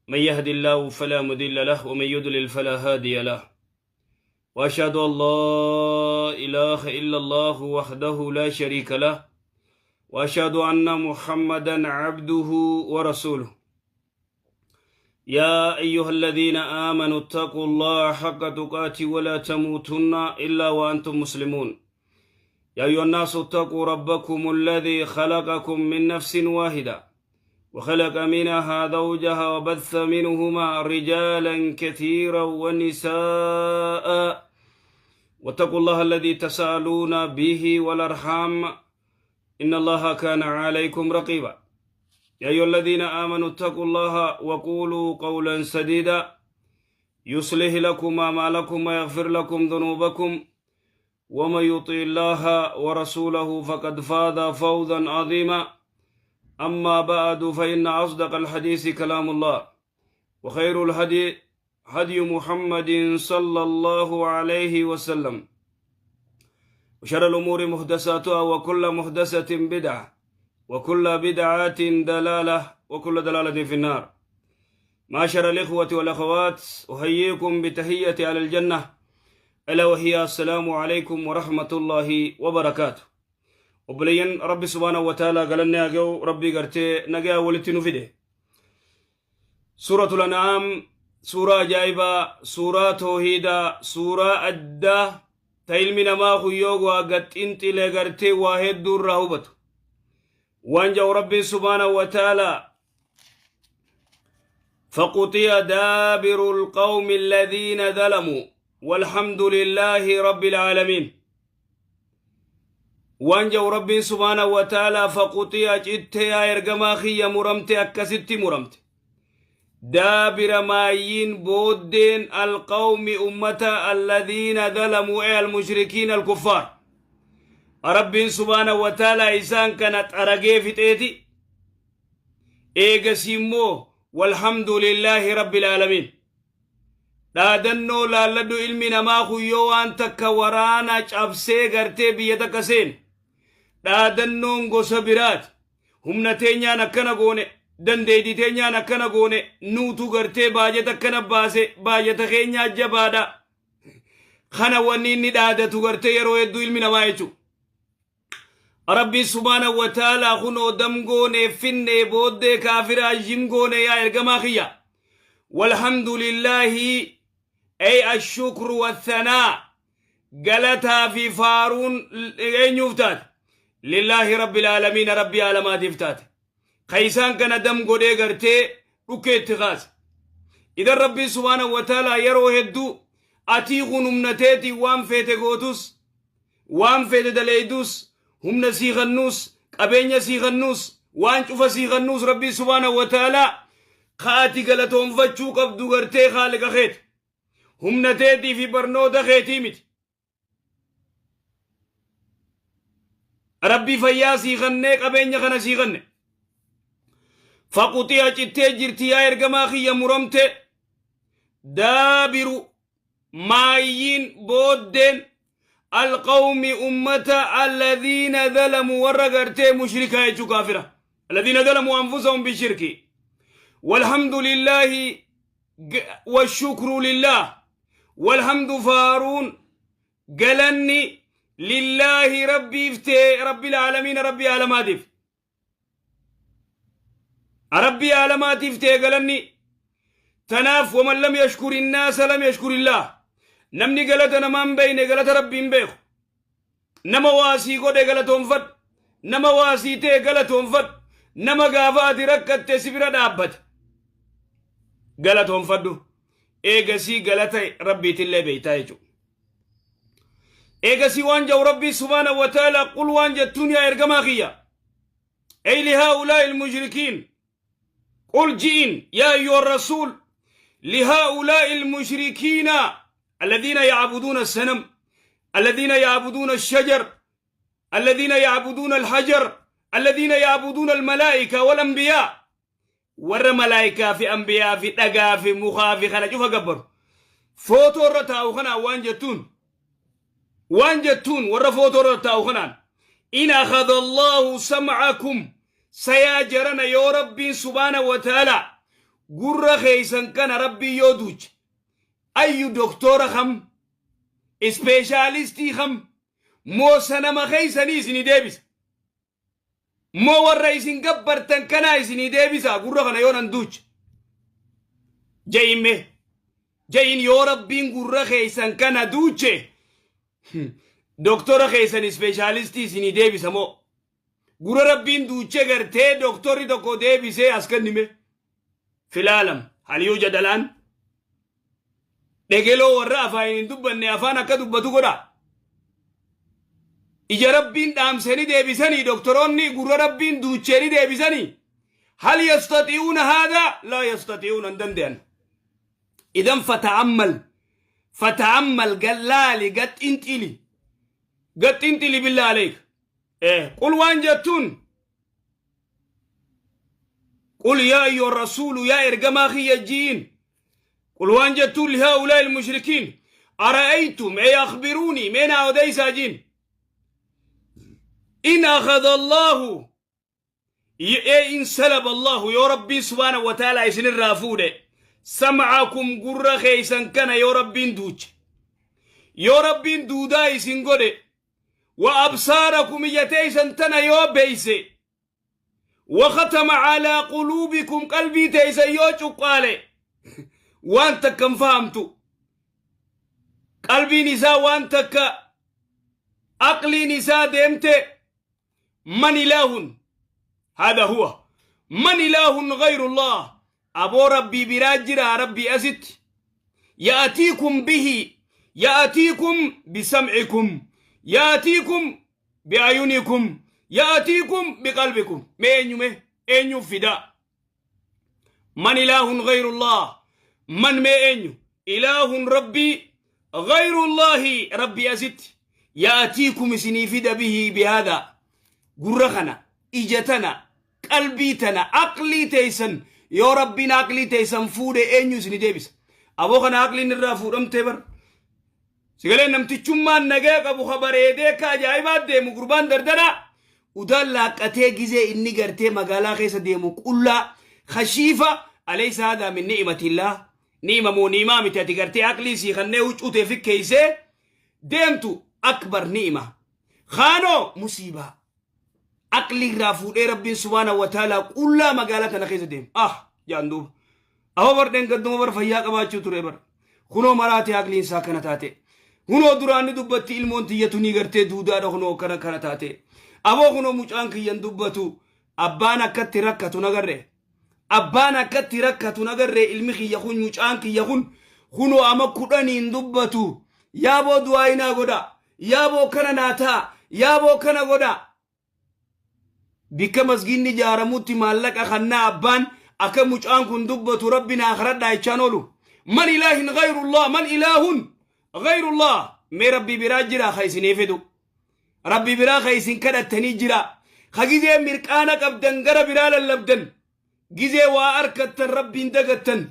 من يهد الله فلا مضل له ومن يضلل فلا هادي له، وأشهد أن لا إله إلا الله وحده لا شريك له، وأشهد أن محمدا عبده ورسوله. يا أيها الذين آمنوا اتقوا الله حق تقاته ولا تموتن إلا وأنتم مسلمون. يا أيها الناس اتقوا ربكم الذي خلقكم من نفس واحدة وخلق منها زوجها وبث منهما رجالا كثيرا ونساء، واتقوا الله الذي تسالون به والأرحام إن الله كان عليكم رقيبا. يا أيها الذين آمنوا اتقوا الله وقولوا قولا سديدا يصلح لكم أعمالكم ويغفر لكم ذنوبكم، ومن يطع الله ورسوله فقد فاز فوزا عظيما. أما بعد، فإن أصدق الحديث كلام الله، وخير الهدي هدي محمد صلى الله عليه وسلم، وشر الأمور محدثاتها، وكل محدثة بدعة، وكل بدعة دلالة، وكل دلالة في النار. معشر الإخوة والأخوات، أحييكم بتحية أهل الجنة، ألا وهي السلام عليكم ورحمة الله وبركاته. Obboleeyyan Rabbi subhaanahu wa ta'ala, galanni haa ga'u Rabbii gartee nagaa walitti nu fide. Suuratul An'aam, suuraa ajaa'ibaa, suuraa toohiidaa, suuraa addaa ta ilmi namaa kuyyoo waa gaxxinxilee gartee waa hedduu irraa hubatu. Waan ja'u Rabbiin subhaanahu wa ta'ala: فقطع دابر القوم الذين ظلموا والحمد لله رب العالمين. Waan ja'u Rabbiin subhaanahu wa ta'ala: فقطع, citte, yaa ergamaa kiyya, muramte, akkasitti muramte, دابر, maayyiin, booddeen, القوم, ummata, الذين ظلموا, ee المشركين الكفار. Rabbiin subhaanahu wa ta'ala isaan kana xaragee fixeeti. Eegasii immoo والحمد لله رب العالمين. Dhaadannoo laalladhu. Ilmi namaa kuyyoo waan takka waraana cabsee gartee biyya takka seen, dhaadannoon gosa biraati. Humna teenyaan akkana goone, dandeettii teenyaan akkana goone, nuutu gartee baajata akkana baase, baajata keenyaa jabaadha. Kana wanni inni dhaadatu gartee yeroo hedduu ilmi namaa jechuudha. Rabbiin subhaanahu wa ta'ala kunoo dam goone, finne, booddee kaafiraa jim goone, yaa ergamaa kiyya. والحمد لله, أي الشكر والثناء, galataa fi faaruun eenyuuf taate? لله رب العالمين, rabbii aalamaatiif taate. Kaysaan kana dam godhee gartee dhukkeetti kaase. Idan Rabbiin subhaanahu wa ta'ala yeroo hedduu atii kun humnateetii waan feete gootus, waan feete daleeydus, humna sii kennuus, qabeenya sii kennuus, waan cufa sii kennuus, Rabbiin subhaanahu wa ta'ala kaati galatoonfachuu qabdu gartee haaliqa keeti, humna teetii fi barnoota keetii miti. Rabbi fayyaa sii kennee, qabeenya kana sii kenne. فقطع, cittee jirti, yaa ergamaa kiyya, muramte, دابر, maayyiin, booddeen, القوم, ummata, الذين ظلموا, warra gartee mushrika jechuu, kaafira, الذين ظلموا أنفسهم بالشرك. والحمد لله, والشكر لله, والحمد, faaruun, galanni, لله, rabbiif tee, رب العالمين, rabbii aalamaatiif, rabbii aalamaatiif tee galanni. Tanaaf ومن لم يشكر الناس لم يشكر الله. Namni galata namaan beeyne galata rabbiin beeku. Nama waasii godhe galatoonfadhu, nama waasii ta'e galatoonfadhu, nama gaafa ati rakkatte si bira dhaabbate galatoonfadhu. Eegasii galata rabbiitillee beeytaa jechuudha. Eegasii waan jedhu Rabbii subhaanahu wa ta'ala: قل, waan jettuun, yaa ergamaa kiyya, أي لهؤلاء المشركين, قل, ji'iin, يا أيها الرسول, لهؤلاء المشركين الذين يعبدون الصنم، الذين يعبدون الشجر، الذين يعبدون الحجر، الذين يعبدون الملائكة والأنبياء, warra malaayikaa fi ambiyaa fi dhagaa fi mukaa fi kana cufa gabbaru, footoo irra taa'u kanaan waan jettuun, waan jettuun warra footoo irra taa'u kanaan: إن أخذ الله سمعكم, sayaa jarana, yoo Rabbiin subhaana wa ta'ala Gurra keeysan kana Rabbiin yoo duuche, ayyu doktoora kam, ispeeshaalistii kam, moo sanama keeysanii isinii deebisa? Moo warra isin gabbartan kanaa isinii deebisa gurra kana yoo nan duuche? Ja'iin mee. Ja'iin yoo Rabbiin gurra keeysan kana duuche, doktora keeysan ispeeshaalistii isinii deebisa moo? Gura Rabbiin duuchee gartee doktorri tokko deebisee as kennime. Filaalam haliyuu jadalaan dhegeloo warra afaan hin dubbanne afaan akka dubbatu godha. Ija Rabbiin dhaamsanii deebisanii doktoroonni gurra Rabbiin duucheeni deebisanii. Hal yastati'uuna haadaa laa yastati'uuna hin danda'an. Idan fata'ammal fata'ammal gallaali gaxxinxili gaxxinxili billaa aleeka. Qul waan jettuun qul yaa ayyuha rasuulu yaa ergamaa kiyya ji'iin qul waan jettuun lihaa'ulaa'i ilmushrikiin ara'aytum ey akhbiruunii mee naa odeysaa jiin in akhadha allaahu ee in salaba allaahu yoo Rabbiin subhaana wa ta'aalaa isinirraa fuudhe sam'akum gurra keeysan kana yoo Rabbiin duuche yoo Rabbiin duudaa isin godhe wa absaarakum ija teeysan tana yoo beeyse wa khatama calaa quluubikum qalbii teeysan yoo cuqqaale waan takka hin fahamtu qalbiin isaa waan takka aqliin isaa deemte man ilaahun hada huwa man ilaahun gayru llah aboo Rabbii biraa jira Rabbii asitti ya'atiikum bihi ya'atiikum bisam'ikum ya'atiikum bi'ayunikum ya'atiikum biqalbikum mee eenyu mee eenyuuf fidaa man ilaahun gayrullah man mee eenyu ilaahun Rabbii gayrullahi Rabbii asitti ya'atiikum isinii fida bihi bihaada gurra kana ija tana qalbii tana aqlii teeysan yoo Rabbiin aqlii teeysan fuudhe eenyu isini deebisa? Aboo kana aqliin irraa fuudhamtee bar sigalee namtichummaan nagaa qabu ka bareedee akka ajaa'ibaa deemu gurbaan dardaraa udaan laaqqatee gizee inni gartee magaalaa keessa deemu qullaa khashiifa alaysa haadhaa min ni'imatillaa ni'ima moo ni'imaa miti ati gartee aqlii sii kannee huccuu tee fikkeeysee deemtu akbar ni'ima kaanoo musiibaa aqli irraa fuudhee Rabbiin subhaanahu wa ta'aalaa qullaa magaalaa tana keessa deema. Ah jaan duuba. Aho bar dheengadduma bar fayyaa qabaachuu ture bar. Kunoo maraatee aqliin isaa kana taate. Kunoo duraan ni dubbatti ilmoon tiyya tunii gartee duudaadha kunoo kana kana taate. Aboo kunoo mucaan kiyyan dubbatu abbaan akkatti rakkatu nagarre. Abbaan akkatti rakkatu nagarre ilmi kiyya kun mucaan kiyya kun kunoo ama kudhaniin dubbatu. Yaaboo du'aa naa godha. Yaaboo kana naa ta'a. Yaaboo kana godha. Bikka masgiinni ijaaramutti maallaqa kannaa abbaan akka mucaan kun dubbatu Rabbi naa kadhadhaa jechaan oolu. Man ilaahin gayrullah man ilaahun gayrullah mee Rabbi biraa jira ka isinii fidu. Rabbi biraa ka isin kadhattanii jira. Ka gizee mirqaana qabdan gara biraa lallabdan. Gizee waa arkattan Rabbiin dagattan.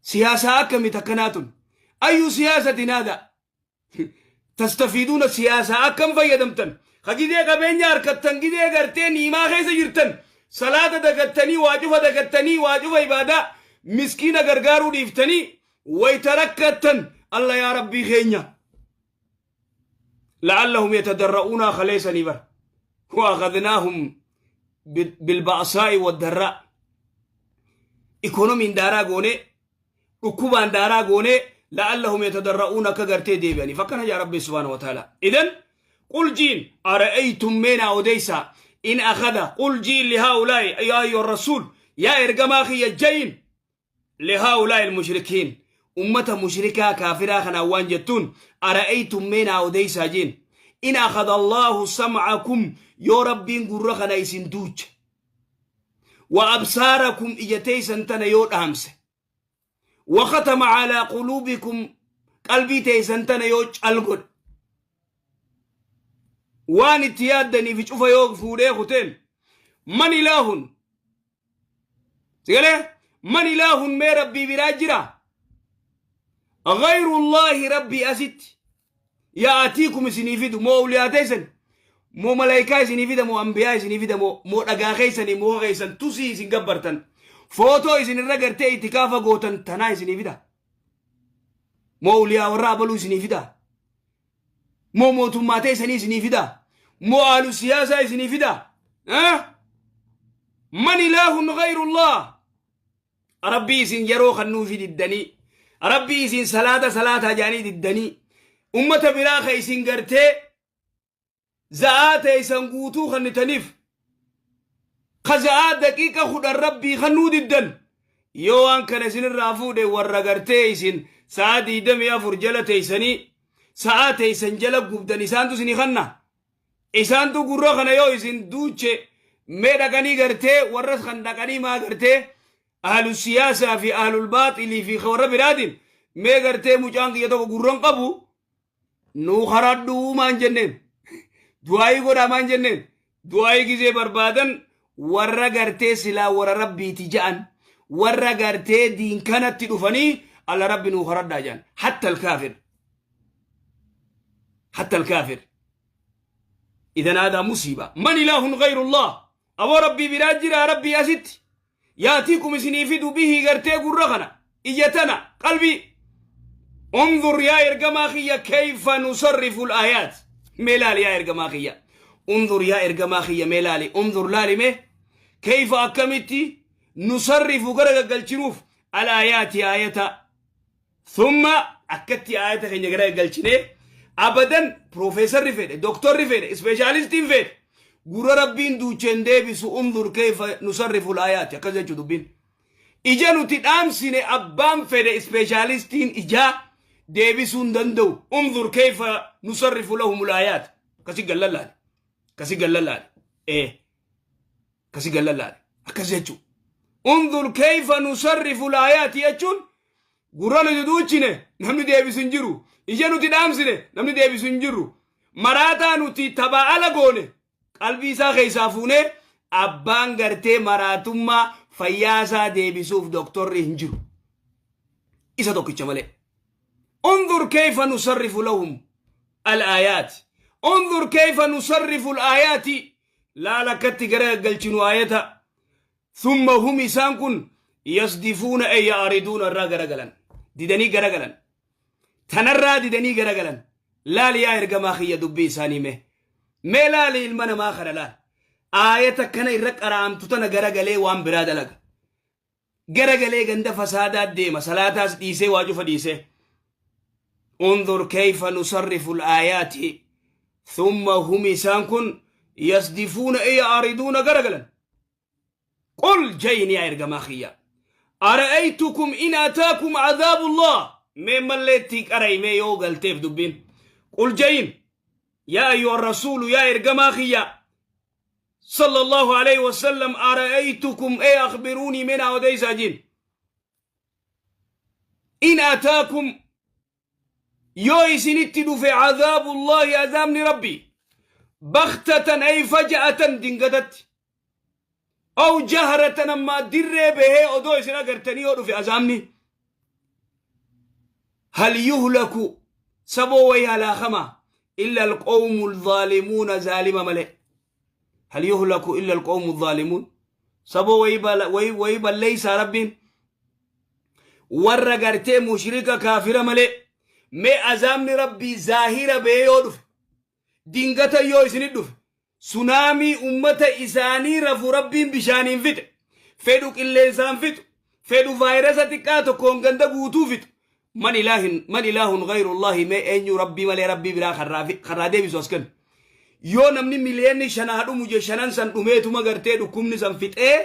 Siyaasaa akkamit akkanaa tun? Ayyu siyaasatin haadha? Tastafiiduuna siyaasaa akkam fayyadamtan? Ka gizee qabeenya harkattan gizee gartee niimaa keessa jirtan salaata dagattanii waa cufa dagattanii waa cufa ibaadaa miskiina gargaaruu dhiiftanii wayta rakkattan alla yaa Rabbii keenya la'allahum yatadarra'uunaa kaleessanii bar wa akhadnaahum bilba'saa'i waddarraa ikonomiin daaraa goonee dhukkubaan daaraa goonee la'allahum yatadarra'uun akka gartee deebi'aniif akkana jaa Rabbi subhaanahu wa ta'ala. Idan qul jiin ara'aytum meenaa odeysaa in akhada qul jiin lihaa'ulaa'i yaa ayyuha rasuul yaa ergamaa kiyya jayin lihaa'ulaa'i almushrikiin ummata mushrikaa kaafiraa kanaan waan jettuun ara'aytum meenaa odeysaa jiin in akhada Allaahu sam'akum yoo Rabbiin gurra kana isin duuche wa absaarakum ija teeysan tana yoo dhaamse wa khatama calaa quluubikum qalbii teeysan tana yoo cal godhe waan itti yaaddaniif cufa yoo fuudhee kuteen man ilaahun sigalee man ilaahun mee Rabbii biraa jira gayrullaahi Rabbii asitti ya'atiikum isinii fidu moo awliyaa teessan moo malaayikaa isinii fida moo ambiyaa isinii fida moo dhagaa keessanii muka keessan tusii isin gabbartan Footoo isin irra gartee itikaafa gootan tanaa isinii fida. Moo uliyaa warra abaluu isinii fida. Moo mootummaa teessanii isinii fida. Moo aalu siyaasaa isinii fida. Man ilaahun ghayrullah. Rabbii isin yeroo kannuufi diddanii. Rabbii isin salaata salaataa jedhanii diddanii. Ummata biraa ka isin gartee za'aa teessan guutuu kannitaniif ka za'aa daqiiqa 10 rabbii kannuu diddan yoo waan kana isinirraa fuudhe warra gartee isin sa'aa 24 jala teessanii sa'aa teessan jala gubdan isaantu isinii kanna isaantu gurra kana yoo isin duuche mee dhaqanii gartee warra kan dhaqanii maa gartee ahlu siyaasaa fi ahlul baaxilii fi warra biraatiin mee gartee mucaan kiyya tokko gurran qabu nuu karadhuu maan jenneen du'aayii godhaa maan jenneen du'aayii gizee barbaadan warra gartee silaa warra rabbiiti ja'an warra gartee diin kanatti dhufanii alla rabbi nuu karadhaa ja'an hatta alkaafir hatta alkaafir idan haadaa musiiba man ilaahun gayrullah aboo rabbii biraa jira rabbii asitti yaatiikum isinii fidu bihii gartee gurra kana ija tana qalbii unzur yaa ergamaa kiyya kayfa nusarrifu al-aayaat mee laali yaa ergamaa kiyya unzur yaa ergamaa kiyya mee laali unzur laali mee kayfa akkamitti nusarrifu gara gaggalchinuuf al-aayaati aayata Thumma akkatti aayata keenya gara galchinee abadan piroofeesarri fedhe doktorri fedhe ispeeshaalistiin fedhe gurra rabbiin duucheen deebisu unzur keeyfa nusarrifu laayaati akkas jechuu dubbiin. Ija nuti dhaamsine abbaan fedhe ispeeshaalistiin ijaa deebisuu hin danda'u unzur keeyfa nusarrifu lahum laayaati akkasi gallallaale akkasi gallallaale ee akkasi gallallaale akkas jechuu unzur keeyfa nusarrifu laayaati jechuun gurra nuti duuchine namni deebisu hin jiru ija nuti dhaamsine namni deebisu hin jiru maraataa nuti taphaa ala goone qalbii isaa keessaa fuunee abbaan gartee maraatummaa fayyaa isaa deebisuuf doktorri hin jiru isa tokkicha malee unzur keeyfa nusarrifu lahum al-aayaati unzur keeyfa nusarrifu al-aayaati laal akkatti gara galchinu aayata thumma hum isaan kun yasdifuuna ay ya'riduuna irraa garagalan didanii garagalan tanarraa didanii garagalan laal yaa ergamaa kiyya dubbii isaanii mee mee laali ilma namaa kana laal aayata kana irra qara'amtu tana garagalee waan biraa dalaga garagalee ganda fasaadaa deema salaataas dhiisee waa cufa dhiisee unzur kayfa nusarrifu al-aayaati thumma hum isaan kun yasdifuuna ay ya'riduuna garagalan qul jayni yaa ergamaa kiyya ara'aytukum in ataakum cadaabullah mee malleettii qara'i mee yoo galteef dubbiin qul jayin yaa ayyuha rasuulu yaa ergamaa kiyya sallallahu alayhi wasallam ara'aytukum ee akhbiruunii mee naa odeysaa jin in ataakum yoo isinitti dhufe cadaabullaahi azaabni rabbi baktatan ay faja'atan dingatatti aw jahratan ammaa dirree bahee odoo isin agartanii yoo dhufe azaabni hal yuhlaku saboo way halaakama illa alqawmu alzaalimuuna zaalima malee hal yuhlaku illa alqawmu alzaalimuun saboo wayi balleeysaa rabbiin warra gartee mushrika kaafira malee mee azaabni rabbii zaahira bee yoo dhufe dingata yoo isinit dhufe sunaamii ummata isaanii rafu rabbiin bishaaniin fixe fedhu qilleensaan fixu fedhu vaayirasa xiqqaa tokkoon ganda guutuu fixu man ilaahin man ilaahun gayrullahi mee eenyu rabbii malee rabbii biraa karraa deebisu as kennu yoo namni miliyoonni shanaa dhumu je shanan san dhumeetuma gartee dhukkubni san fixee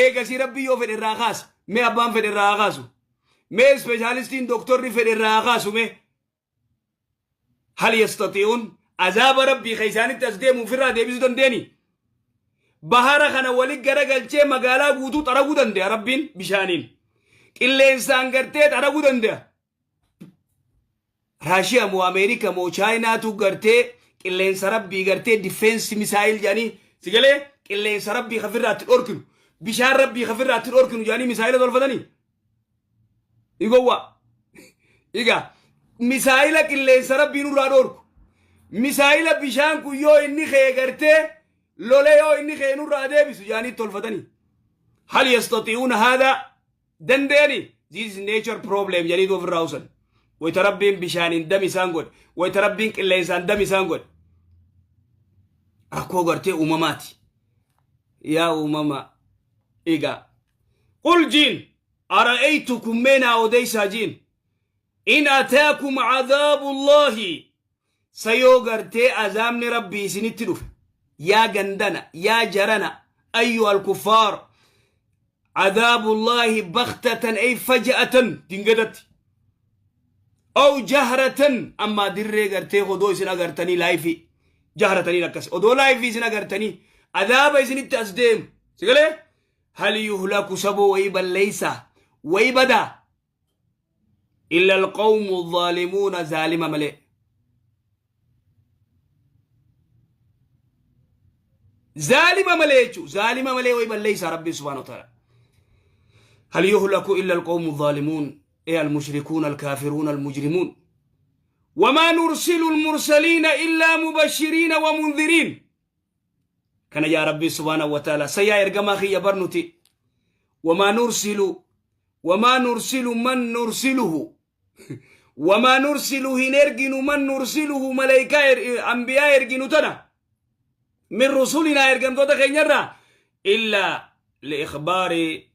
eegasii rabbii yoo fedhe irraa kaasa mee abbaan fedhe irraa haa kaasu mee ispeeshaalistiin doktorri fedhe irraa haa kaasu mee hal yastati'uun azaaba rabbii ka isaanitti as deemu ofirraa deebisuu dandeeni bahara kana wali garagalchee magaalaa guutuu xaraguu dande'a rabbiin bishaaniin qilleensaan gartee xaraguu dande'a Raashiyaa moo Ameerika moo Chaayinaatu gartee qilleensa rabbii gartee difeensi misaayil jedhanii si galee qilleensa rabbii kafirraa itti dhorkinu bishaan rabbii kafirraa itti dhorkinu jedhanii misaayila tolfatanii Igowwa. Egaa misaayila qilleensa rabbii nurraa dhoorku. Misaayila bishaan kun yoo inni kee gartee lole yoo inni kee nurraa deebisu jaanii tolfatanii. Hal yastati'uuna haadha danda'ani? This is nature problem jedhaniitu ofirraa usan. Wayita Rabbiin bishaaniin dam isaan godhe, wayita Rabbiin qilleensaan dam isaan godhe, rakkoo gartee uumamaati. Yaa uumama, egaa qul jiin ara'aytukum, mee naa odeysaa jiin, in ataakum cadaabullaahi, sa yoo gartee azaabni Rabbii isinitti dhufe, yaa gandana, yaa jarana, ayyuha alkuffaar, cadaabullaahi baktatan ay faja'atan, dingatatti, aw jahratan, ammaa dirree gartee odoo isin agartanii laayifii jahrataniin akkas odoo laayifii isin agartanii adaaba isinitti as deemu sigalee, hal yuhlaku, saboo wayii balleeysaa wayi badaa, illa alqawmu zaalimuuna, zaalima malee. Zaalima malee jechuu, zaalima malee wayi balleeysaa Rabbiin subhaanahu wa ta'ala. Hal yuhlaku illa alqawmu zaalimuun, ee almushrikuun, alkaafiruun, almujrimuun. Wamaa nursilu almursaliina illaa mubashiriina wa mundhiriin. Kana yaa Rabbii subhaanahu wa ta'ala, sa yaa ergamaa kiyya bar nuti wamaa nursilu, wamaa nursilu man nursiluhu, wamaa nursilu hin erginu, man nursiluhu, maleykaa anbiyaa erginu tana, min rusulinaa, ergamtoota keenyarraa, illaa liikhbaari.